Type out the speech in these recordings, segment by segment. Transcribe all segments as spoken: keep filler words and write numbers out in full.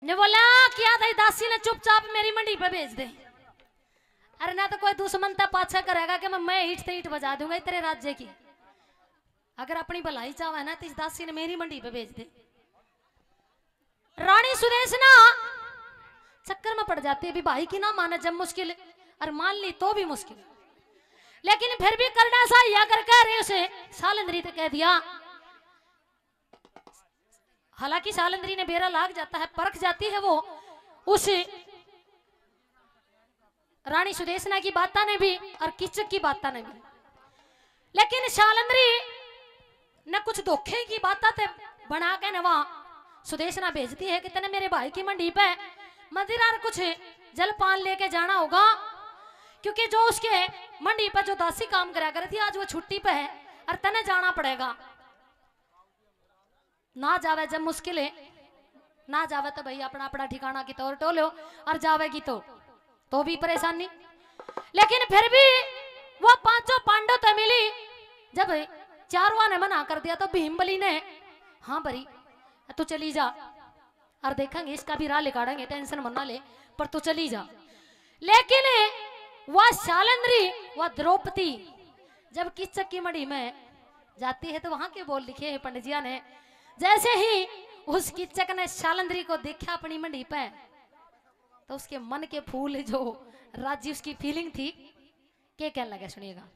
ने बोला, क्या था दासी ने चुपचाप मेरी मंडी पे भेज दे। अरे ना तो कोई दुश्मन ते पाछा करेगा कि मैं, मैं ईंट ते ईंट बजा दूंगा तेरे राज्य की। अगर अपनी भलाई चाहे ना तो इस दासी ने मेरी मंडी पे भेज दे। रानी सुदेशना चक्कर में पड़ जाती है, अभी भाई की ना माने जब मुश्किल, और मान ली तो भी मुश्किल, लेकिन फिर भी करड़ा सा या करके अरे उसे सालंदरी ते कह दिया। हालांकि सालंदरी ने बेरा लाग जाता है, परख जाती है वो उस रानी सुदेशना की बातां ने भी और किचक की बातां ने भी, लेकिन सालंदरी ने कुछ धोखे की बातां ते बना के नवा सुदेशना भेजती है कि तने मेरे भाई की मंडी पे मदिरा और कुछ जलपान लेके जाना होगा, क्योंकि जो उसके मंडी पे जो दासी काम करा कर थी, आज वो छुट्टी पे है और तने जाना पड़ेगा। ना जावे जब मुश्किल है, ना जावे तो भाई अपना अपना ठिकाना की तौर टोलो, और जावेगी तो तो भी परेशानी। लेकिन फिर भी वो पांचों पांडव तो मिली, जब चारवा ने मना कर दिया तो भीम बली ने हाँ भरी, तू चली जा, और देखेंगे इसका भी राह लिकाड़ेंगे, टेंशन मत ना ले, पर तू चली जा। लेकिन वह शालंद्री, वह द्रौपदी जब किचक की मड़ी में जाती है तो वहां के बोल लिखे हैं पंडित जिया ने, जैसे ही उस किचक ने शालंद्री को देखा अपनी मंडी पे, तो उसके मन के फूल जो राजी उसकी फीलिंग थी, के कहने लगा सुनिएगा।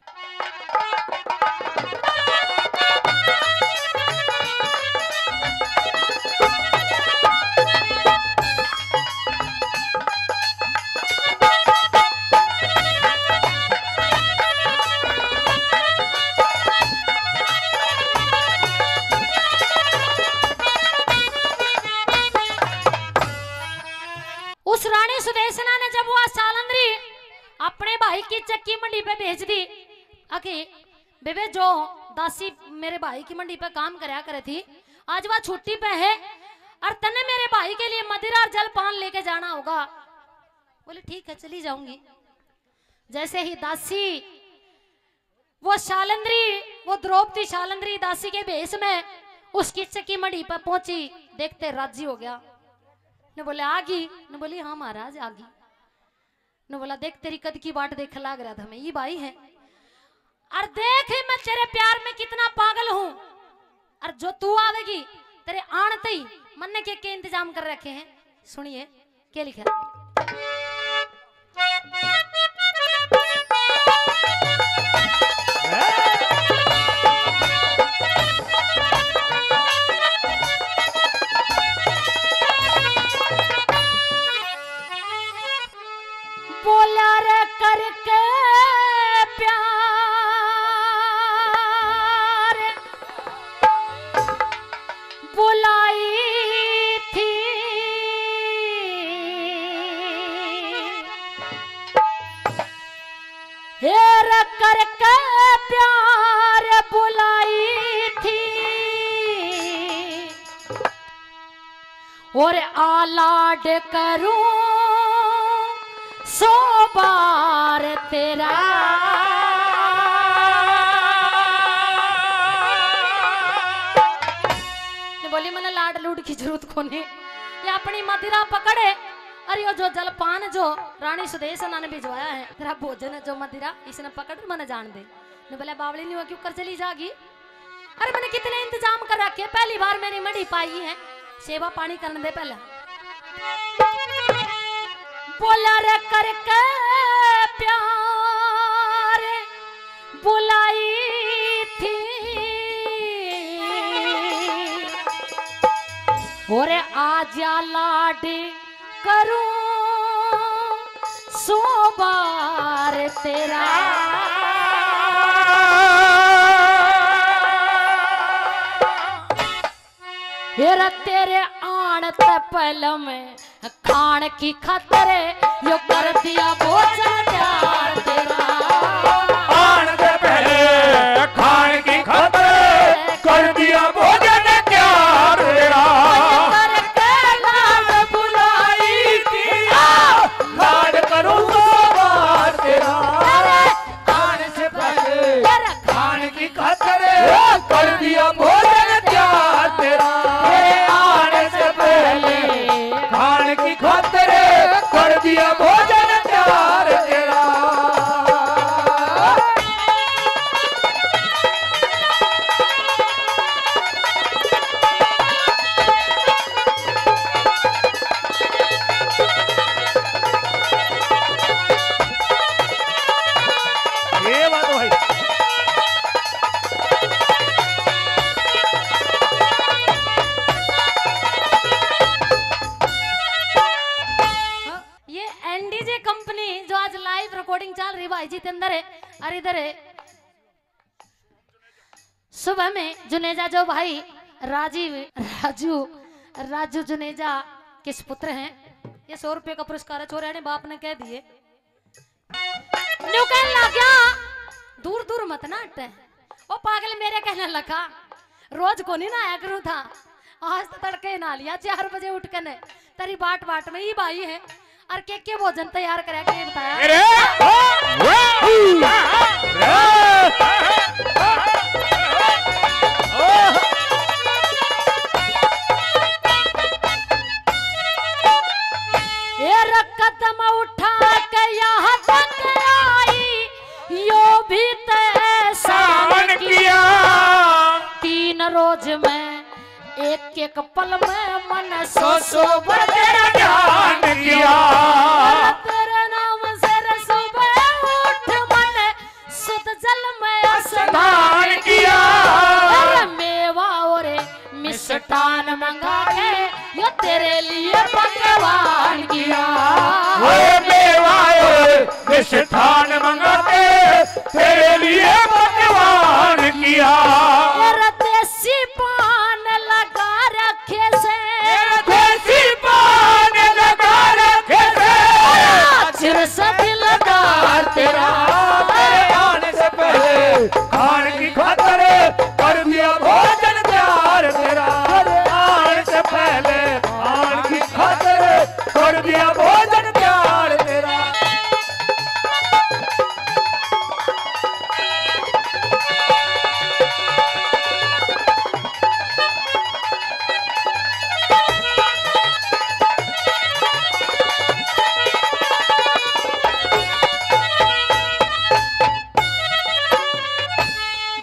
उस रानी सुदेशना ने जब वह सालंद्री अपने भाई की चक्की मंडी पे भेज दी, अके बेबे जो दासी मेरे भाई की मंडी पे काम करया करे थी, आज वह छुट्टी पे है और तने मेरे भाई के लिए मदिरा और जलपान लेके जाना होगा। बोले ठीक है, चली जाऊंगी। जैसे ही दासी वो शालंद्री, वो द्रौपदी शालंद्री दासी के भेष में उसकी चक्की मंडी पर पहुंची, देखते राजी हो गया। ने बोले आ गई, ने बोली हाँ महाराज आ गई। ने बोला देख तेरी कद की बाट देख लाग रहा था मैं, ये भाई है। और देख मैं तेरे प्यार में कितना पागल हूँ, और जो तू आवेगी तेरे आन ते ही मन्ने के के इंतजाम कर रखे हैं। सुनिए के लिखा। बोला रे करके प्यार बुलाई थी, हेर करके प्यार बुलाई थी। और आलाड करूं सौ बार तेरा। ने बोली मन्ने लाड लूड की जरूरत कोनी, ये अपनी मदिरा पकड़े और यो जो जलपान जो रानी सुदेशना ने भिजवाया है, तेरा भोजन है जो मदिरा, इसने पकड़ मन्ने जान दे। ने बोले बावली नहीं हुआ क्यों कर चली जागी। अरे मैंने कितने इंतजाम कर रखे, पहली बार मैंने मड़ी पाई है, सेवा पानी करने दे पहले। बोला रे करके प्यार बुलाई थी, और आजा लाड करूं सौ बार तेरा। हेरा तेरे आण ते पहले मैं खान की खातर यो कर दिया भोजन तैयार तेरा। आण ते पहले खान की खातर कर दिया भोजन तैयार तेरा। करके लाड बुलाई थी, लाड करूं सौ बार तेरा। आने से पहले खान की खातर कर दिया भोजन तैयार तेरा। आने से पहले खान रिकॉर्डिंग चल रही भाई जितेंद्र है, और इधर है सुबह में जुनेजा जो भाई राजीव, राजू, राजू जुनेजा के सुपुत्र हैं। ये सौ रुपये का पुरस्कार है, छोरे ने बाप ने कह दिए। न्यू कहने लग गया, "दूर दूर मत ना हटे।" ओ पागल मेरे कहने लगा, "रोज को नहीं ना आया करूँ था, आज तो तड़के ही ना लिया, चार बजे उठ के ने तेरी बाट बाट में ही भाई है।" और के के भोजन तैयार करे के बताया। अरे, ए रे कदम उठा के यहाँ तक आई, यो भी तय सावन सावन किया। किया। तीन रोज में एक एक पल में मन सौ सौ बार तेरा ध्यान किया। तेरे नाम से रे सुबह उठ मन सुत जल में स्नान स्नान किया। किया। अरे मेवा और मिष्ठान मंगा के यो तेरे लिए पकवान किया। ओए मेवा और मिष्ठान मंगा के तेरे लिए पकवान किया। तेरा देसी पान लगा रखे से, देसी पान लगा रखे से। चिरस दिलदार तेरा। तेरे आने से पहले खान की खातर कर दिया भोजन तैयार तेरा। आने से पहले खान की खातर कर दिया भोजन तैयार तेरा।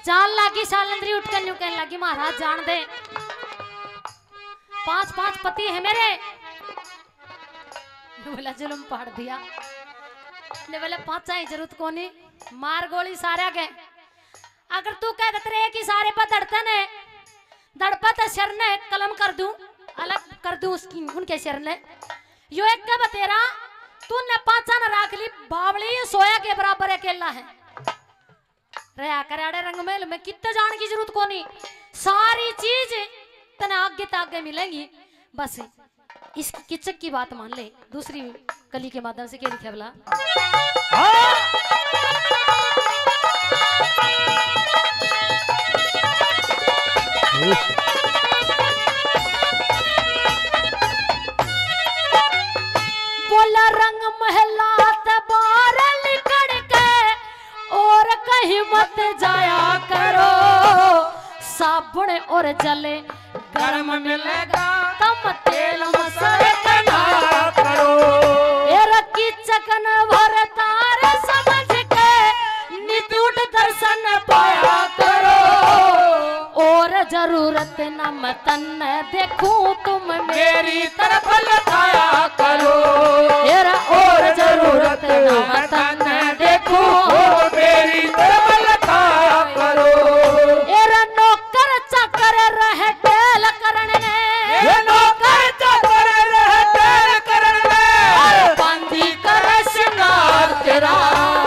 जान लागी सालंदरी उठ के न्यू कहने लगी, "महाराज जान दे, पांच पांच पति है मेरे।" बोला, "जुल्म पाड़ दिया।" ने बोले, "पांचा ही जरूरत कोनी, मार गोली सारे के। अगर तू कह दे तेरे एक इशारे पर धड़ते ने, धड़पा ते सिर ने कलम कर दूं, अलग कर दूं उसकी, उनके सिर ने। यो एक के बतेरा, तूने पांचा न राख ली, बावली सोया के बराबर अकेला है।" रहा करे आड़े रंग महल में, कित्ते जान की जरूरत कोनी, सारी चीज तने आगे ते आगे मिलेंगी। बस इसकी किचक की बात मान ले, दूसरी कली के माध्यम से के लिखा भला। हाँ। बोला रंग महला ते बाहर लिकड़ के और कहीं मत जाया करो। साबुन और जले गरम मिलेगा, तम तेल मसाले ना करो। ए रखी चकन भर तार समझ के नितुट दर्शन पाया करो। और जरूरत न मैं तन्ने देखूं, तुम मेरी तरफ लताया करो। ए रा और जरूरत न मैं तन्ने देखूं, तुम मेरी तरफ लताया करो। ए रा नौकर चाकर रह टेल करण ने। ये नौकर चाकर रह टेल करण ने। अरे पांदी कर श्रृंगार तेरा।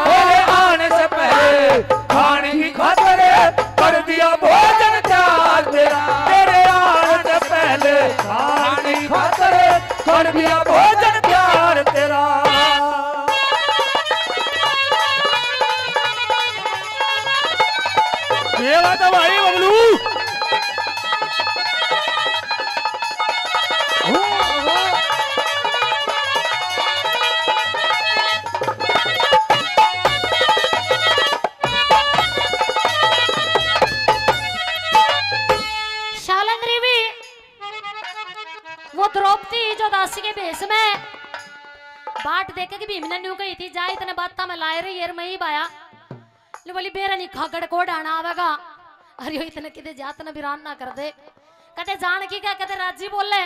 मेरे आने से पहले खाने की खातर कर दिया भोजन तैयार तेरा। मेरे आने से पहले खाने की खातर कर दिया भोजन तैयार तेरा। ये बात है भाई बबलू। शालंद्री भी वो द्रौपदी जो दासी के भेष में बाट देखे कि भीम ने न्यू कही थी, "जा इतने बातां में लाए रही, एर मैं ही बाया।" ले बोली, "बेरा नहीं खागड़ को डाना आवेगा।" अरे यो इतने किते जात न बिरान ना कर दे। कदे जान की क्या, कदे राजी बोले।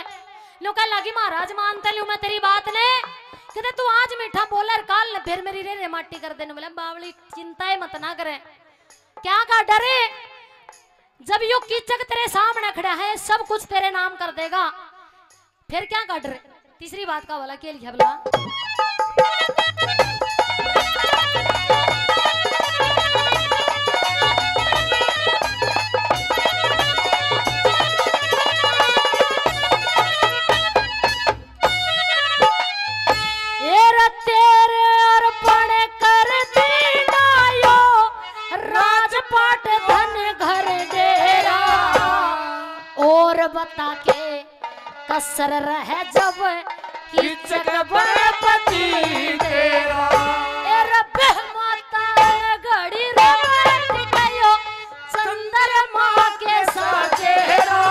लो कह लगी, "महाराज मानता लियो मैं तेरी बात ने।" कदे तू आज मीठा बोले और काल ने फिर मेरी रे रे माटी कर देने। बोले, "बावली चिंता ही मत ना करे।" क्या का डरे? जब यो कीचक तेरे सामने खड़ा है, सब कुछ तेरे नाम कर देगा, फिर क्या का डरे? तीसरी बात का वाला के लिखा भला? इच्छक बन पति तेरा। ए रब्बे माता ने घड़ी रोवे टिकायो, चंद्रमा के सा चेहरा।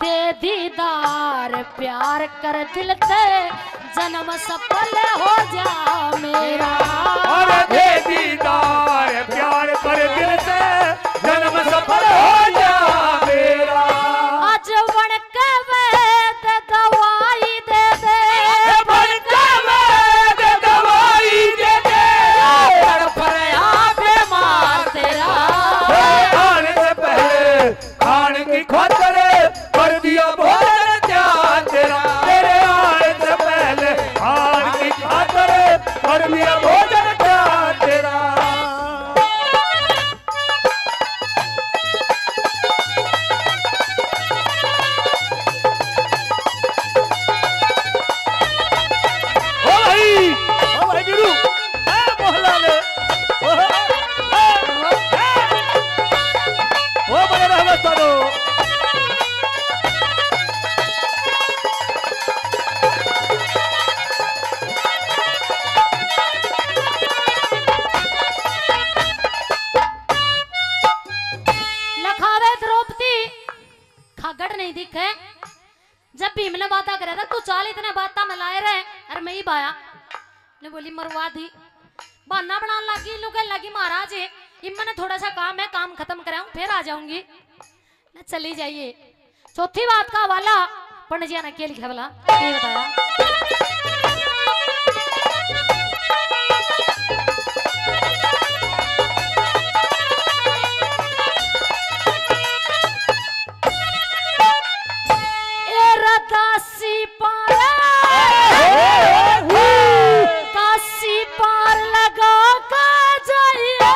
दे दीदार प्यार कर दिल ते, जन्म सफल हो जा मेरा। और दे दीदार प्यार कर दिल ते, जन्म सफल हो जा मेरा। आज बन के वैद दवाई दे दे। बन के वैद दवाई दे दे। तड़फ रहा बीमार तेरा। आने से पहले खान की खातर कर दिया भोजन त्याग तेरा। तेरे आने से पहले खान की खातर कर दिया भोजन त्याग तेरा। ओ भाई, ओ भाई वीरू, ए मोहल्ला ले, ओ, ए, ए, ओ बड़े रहमत करो। लखावे द्रौपदी खागड़ नहीं दिखे। जब भीम ने बाता करे था, तू चाल इतने बाता में लाए रहे, अरे मैं ही बाया ने बोली मरवा दी। बहाना बनाने लगी, यूं कहने लगी महाराज, इब मैंने थोड़ा सा काम है, काम खत्म कराऊं, फिर आ जाऊंगी। न चली जाइए। चौथी बात का हवाला पंडित जी ने के लिखा भला? ये बताया। ए रा दासी पार, दासी पार लगा के जाइए,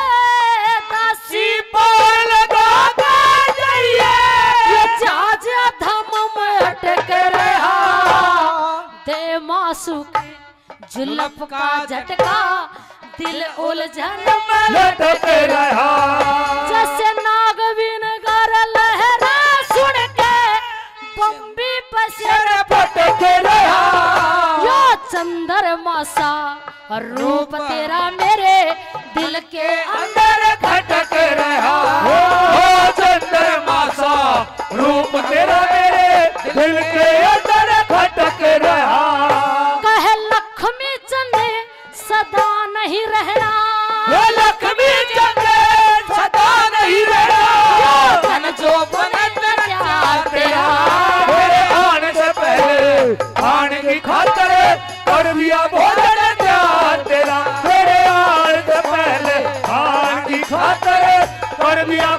दासी पार लगा के जाइए। ये जहाज अधम में अटक रहा, दे मासूक जुल्फ का झटका, दिल उलझन में लटक रहा। जैसे नागवीन गर लहरा सुन के बम्बी पसेर पटक रहा। यो चंद्रमा सा रूप तेरा मेरे दिल के अंदर खटक रहा। ओ चंद्रमा सा रूप तेरा मेरे दिल के अंदर खटक रहा। कहे लक्ष्मी चंद सदा नहीं रहना। हे लक्ष्मी चंद सदा नहीं रहना। यो धन जो बने तेरा, तेरा। मेरे आने से पहले खाने की खातर कर दिया भोजन त्याग तेरा। मेरे आने से पहले खाने की खातर कर दिया